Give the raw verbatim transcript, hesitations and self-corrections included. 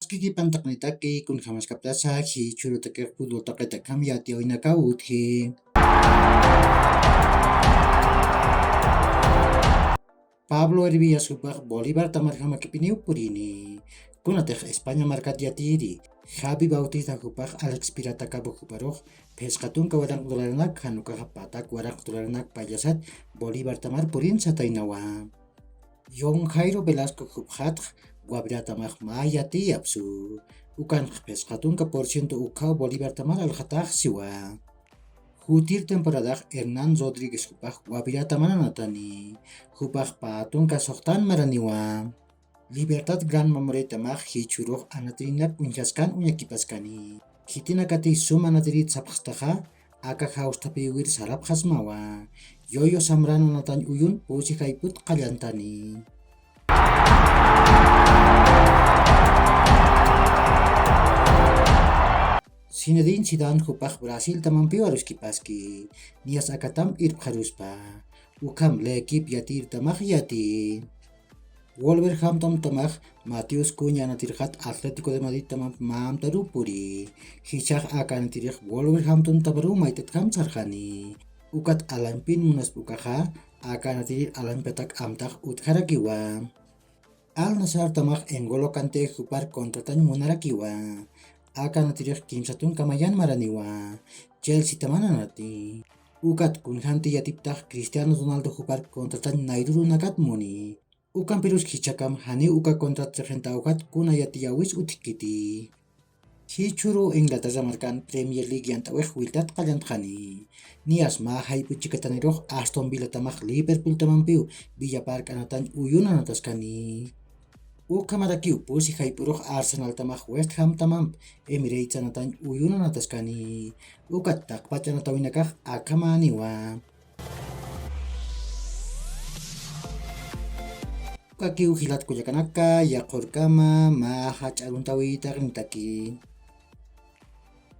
Askikipantaqnitaki, kunjamaskaptasa jichhürutakix fútbol taqitakham yatiyäwinakaw utji. Pablo Hervías jupax Bolívar Tamar jamakipiniw purini. Kunatix España markat yatiyiri, Javi Bautista jupax Alex Pirata Cabo juparux phisqa tunka waranq dolaranak, jan ukaxa patak waranq dolaranak payllasat Bolívar Tamar purin sataynawa. John Jairo Velasco jupxatx Guavirata Tamax mä yatiyapsu. Ukanx phisqa tunka por ciento ukhaw Bolívar Tamar alxatax siwa. Jutir temporadax Hernán Rodríguez jupax Guavirata Tamar nanatani. Jupax pä tunka suxtan maraniwa. Libertad Gran Mamoré Tamax jichhürux anatirinak uñjaskan uñakipaskani. Khitinakati suma anatirit sapxstaxa, aka jawsthapiwir sarapxasmawa. Yoyo Zambrano nanatañ uyun pusi jayp'ut qallantani. Zinedine Zidane jupax Brasil Tamampiw aruskipaski, niyas akatam irpxaruspa. Ukham l'Equipe yatiyir Tamax yati. Wolverhampton Tamax Mateus Cunha anatirxat Atlético de Madrid Tamamp mä amtaruw puri. Jichhax aka anatirix Wolverhampton Tamaruw mayt'atjam sarxani. Ukat alañpin munaspa ukaxa, aka anatirir alañpatak amtax utjarakiwa. Al Nassr Tamax N'Golo Kanté jupar contratañ munarakiwa. Aka anatirix kimsa tunka mayan maraniwa. Chelsea Tamar nanati. Ukat kunjamti yatiptax Cristiano Ronaldo jupar contratañ nayrurunakat muni. Ukampirus jichhakam janiw uka contrat sixintawjat kuna yatiyäwis utjkiti. Jichhüruw Inglaterra markan Premier League yant'äwix wiltat qallantxani. Niyas mä jayp'u chikatanirux Aston Villa Tamax Liverpool Tamampiw Villa Park anatañ uyun anataskani. Ukhamarakiw pusi jayp'urux Arsenal Tamax West Ham Tamamp Emirates anatañ uyun anataskani. Ukat taqpach anatawinakax akhamäniwa. Ukakiw jilat kullakanaka, yaqhürkama mä jach'a aruntawitaqnitaki.